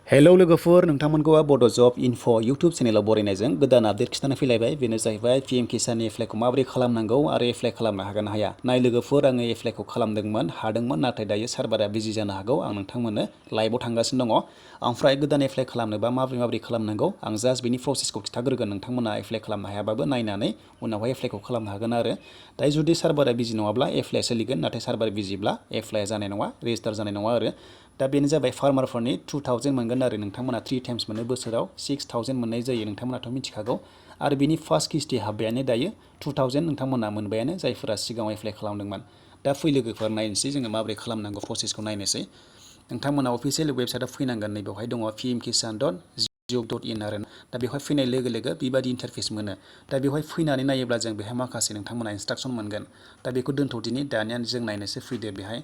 hello लोगोफोर नोंथांमोनखौ बड' जब enough' YouTube चेनेलाव बरायनायजों गोदान आपडेट खिथानो फैलायबाय बेनो जाहैबाय पिएम किसाननि एप्लाइखौ माबोरै खालामनांगौ आरो एप्लाइ खालामनो हागोन ना हाया नाय लोगोफोर आङो एप्लाइखौ खालामदोंमोन हादोंमोन नाथाय दायो सार्भारा बिजि जानो हागौ आं नोंथांमोननो लाइभआव थांगासिनो दङ ओमफ्राय गोदान एप्लाइ खालामनोबा माबोरै खालामनांगौ आं जास्ट बेनि प्रसेसखौ खिथाग्रोगोन नोंथांमोना एप्लाइ खालामनो हायाबाबो नायनानै उनावहाय एप्लाइखौ खालामनो हागोन आरो दायो जुदि सार्भारा बिजि नङाब्ला एप्लाइआ सोलिगोन नाथाय सार्भार बिजिब्ला एप्लाइआ जानाय नङा रेजिस्टार जानाय नङा आरो दा बेनो जाबाय फार्मारफोरनि 2000 मोनगोन आरो नोंथांमोना 3 टाइम्स मोनो बोसोराव 6000 मोननाय जायो नोंथांमोनाथ' मिथिखागौ आरो बिनि फार्स्ट किस्ति हाबबायानो दायो 2000 नोंथांमोना मोनबायानो जायफोरा सिगाङाव एप्लाइ खालामदोंमोन दा फै लोगोफोर नायनोसै जोङो माबोरै खालामनांगौ प्रसेसखौ नायनोसै नोंथांमोना अफिसियेल वेबसाइटआव फैनांगोन नै बेवहाय दङ pmkisan.gov.in आरो दा बेवहाय फैनाय लोगो लोगो बेबायदि इन्टारफेस मोनो दा बेवहाय फैनानै नायोब्ला जों बेहाय माखासे नोंथांमोना इन्सट्राक्सन मोनगोन दा बेखौ दोनथ'दिनि दानिया जों नायनोसै फैदो बेहाय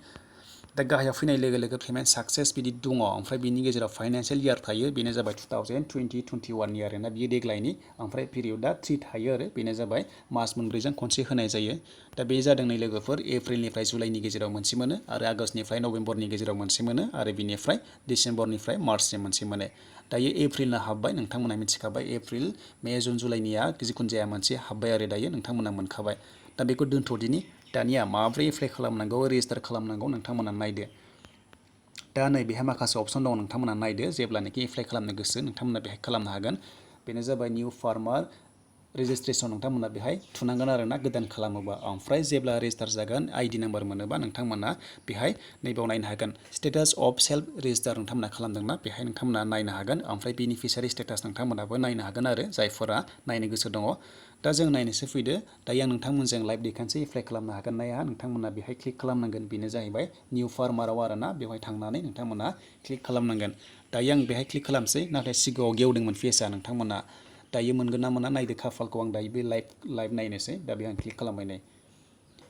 दा गाहायाव फैनाय लोगो लोगो पेमेन्ट साक्सेस बिदि दङ ओमफ्राय बिनि गेजेराव फाइनान्सियेल इयार थायो बेनो जाबाय 2020-21 आरोना बियो देग्लायनि ओमफ्राय पिरियडआ 3 थायो आरो बेनो जाबाय मास मोनब्रैजों खनसे होनाय जायो दा बे जादों नै लोगोफोर एप्रिलनिफ्राय जुलाइनि गेजेराव मोनसे मोनो आरो आगष्टनिफ्राय नभेम्बरनि गेजेराव मोनसे मोनो आरो बिनिफ्राय डिसेम्बरनिफ्राय मार्चसिम मोनसे मोनो दायो एप्रिलना हाबबाय नोंथांमोना मिथिखाबाय एप्रिल मे जुन जुलाइनिया जिखुनु जाया मोनसे हाबबाय आरो दायो नोंथांमोना मोनखाबाय दा बेखौ दोनथ'दिनि दानिया माब्रै एप्लाइ खालामनांगौ रेजिस्टार खालामनांगौ नोंथांमोना नायदो दा नै बेहाय माखासे अपसन दं नोंथांमोना नायदो जेब्लानोखि एप्लाइ खालामनो गोसो नोंथांमोना बेहाय खालामनो हागोन बेनो जाबाय निउ फार्मार रेजिस्ट्रेसन नोंथांमोना बेहाय थुनांगोन आरोना गोदान खालामोबा ओमफ्राय जेब्ला रेजिस्टार जागोन आइडि नाम्बार मोनोबा नोंथांमोना बेहाय नैबाव नायनो हागोन स्टेटास अफ सेल्फ रेजिस्टार नोंथांमोना खालामदोंना बेहाय नोंथांमोना नायनो हागोन ओमफ्राय बेनिफिसियारि स्टेटास नोंथांमोनाबो नायनो हागोन आरो जायफोरा नायनो गोसो दङ दा जों नायनोसो फैदो दायो आं नोंथांमोनजों लाइभ देखानोसै एप्लाइ खालामनो हागोन ना हाया नोंथांमोना बेहाय क्लिक खालामनांगोन बेनो जाहैबाय निउ फार्माराव आरोना बेवहाय थांनानै नोंथांमोना क्लिक खालामनांगोन दायो आं बेहाय क्लिक खालामसै नाथाय सिगाङाव गेवदोंमोन फेसआ नोंथांमोना दायो मोनगोन ना मोना नायदो खाफालखौ आं दायो बे लाइभ नायनोसै दा बेहाय आं क्लिक खालामबाय नै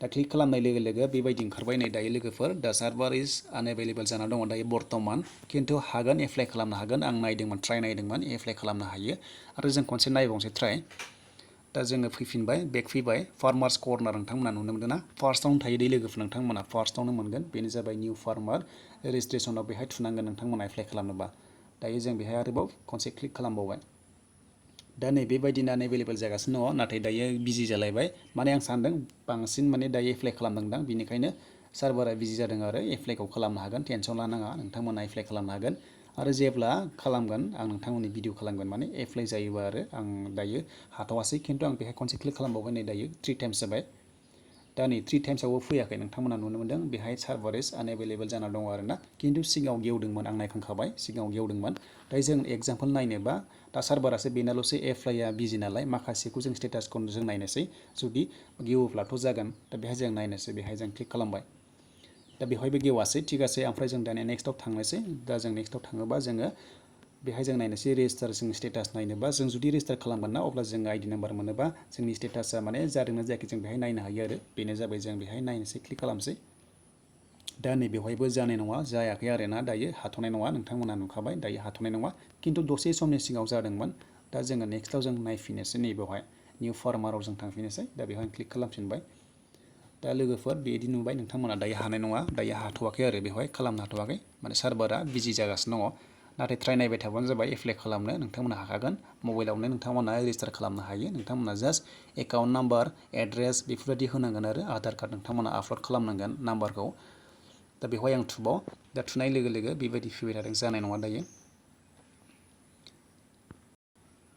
दा क्लिक खालामनाय लोगो लोगो बेबायदि ओंखारबाय नै दायो लोगोफोर दा सार्भार इज आनएभेलेबल जाना दङ दायो बर्थमान खिन्थु हागोन एप्लाइ खालामनो हागोन आं नायदोंमोन ट्राइ नायदोंमोन एप्लाइ खालामनो हायो आरो जों खनसे नायबावनोसै ट्राइ दा जोङो फैफिनबाय बेक फैबाय फार्मार्स कर्नार नोंथांमोना नुनो मोनदों ना फार्स्टआवनो थायो दै लोगोफोर नोंथांमोना फार्स्टआवनो मोनगोन बेनो जाबाय निउ फार्मार रेजिस्ट्रेसनाव बेहाय थुनांगोन नोंथांमोना एप्लाइ खालामनोबा दायो जों बेहाय आरोबाव खनसे क्लिक खालामबावबाय दा नै बेबायदिनो आनएभेलेबल जागासिनो दङ नाथाय दायो बिजि जालायबाय माने आं सानदों बांसिन माने दायो एप्लाइ खालामदोंदां बिनिखायनो सार्भारा बिजि जादों आरो एप्लाइखौ खालामनो हागोन टेनसन लानाङा नोंथांमोना एप्लाइ खालामनो हागोन आरो जेब्ला खालामगोन आं नोंथांमोननि भिडिअ खालामगोन माने एप्लाइ जायोबा आरो आं दायो हाथ'वासै खिन्थु आं बेहाय खनसे क्लिक खालामबावबाय नै दायो 3 टाइम्स जाबाय दा नै 3 टाइम्सआवबो फैयाखै नोंथांमोना नुनो मोनदों बेहाय सार्भारेज आनएभेलेबल जाना दङ आरोना खिन्थु सिगाङाव गेवदोंमोन आं नायखांखाबाय सिगाङाव गेवदोंमोन दायो जों एगजामपोल नायनोबा दा सार्भारासो बेनाल'सो एप्लाइआ बिजि नालाय माखासेखौ जों स्टेटासखौ जों नायनोसै जुदि गेवोब्लाथ' जागोन दा बेहाय जों नायनोसै बेहाय जों क्लिक खालामबाय दा बेवहायबो गेवासै थिगासै ओमफ्राय जों दानिया नेक्स्टआव थांनोसै दा जों नेक्स्टआव थाङोबा जोङो बेहाय जों नायनोसै रेजिस्टार जों स्टेटास नायनोबा जों जुदि रेजिस्टार खालामगोन ना अब्ला जों आइडि नाम्बार मोनोबा जोंनि स्टेटासा माने जादोंना जायाखै जों बेहाय नायनो हायो आरो बेनो जाबाय जों बेहाय नायनोसै क्लिक खालामसै दा नै बेवहायबो जानाय नङा जायाखै आरोना दायो हाथ'नाय नङा नोंथांमोना नुखाबाय दायो हाथ'नाय नङा खिन्थु दसे समनि सिगाङाव जादोंमोन दा जोङो नेक्स्टआव जों नायफिननोसै नै बेवहाय निउ फार्माराव जों थांफिननोसै दा बेवहाय क्लिक खालामफिनबाय दा लोगोफोर बिदि नुबाय नोंथांमोना दायो हानाय नङा दायो हाथ'वाखै आरो बेवहाय खालामनो हाथ'वाखै माने सार्भारा बिजि जागासिनो दङ नाथाय ट्राइ नायबाय थाबानो जाबाय एप्लाइ खालामनो नोंथांमोना हाखागोन मबाइलावनो नोंथांमोना रेजिस्टार खालामनो हायो नोंथांमोना जास्ट एकाउन्ट नाम्बार एड्रेस बेफोरबायदि होनांगोन आरो आधार कार्ड नोंथांमोना आपल'ड खालामनांगोन नाम्बारखौ दा बेवहाय आं थुबाव दा थुनाय लोगो लोगो बेबायदि फैबाय थादों जानाय नङा दायो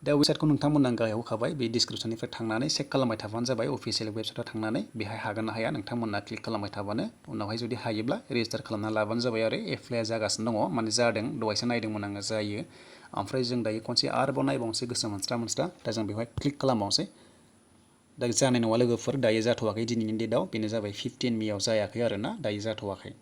दा वेबसाइटखौ नोंथांमोना गाहायाव होखाबाय बे डिसक्रिपसननिफ्राय थांनानै चेक खालामबाय थाबानो जाबाय अफिसियेल वेबसाइटआव थांनानै बेहाय हागोन ना हाया नोंथांमोना क्लिक खालामबाय थाबानो उनावहाय जुदि हायोब्ला रेजिस्टार खालामना लाबानो जाबाय आरो एप्लाइआ जागासिनो दङ माने जादों दहायसो नायदोंमोन आङो जायो ओमफ्राय जों दायो खनसे आरोबाव नायबावनोसै गोसो मोनस्रा दा जों बेवहाय क्लिक खालामबावनोसै दा जानाय नङा लोगोफोर दायो जाथ'वाखै दिनैनि डेटआव बेनो जाबाय 15 मेआव जायाखै आरोना दायो जाथ'वाखै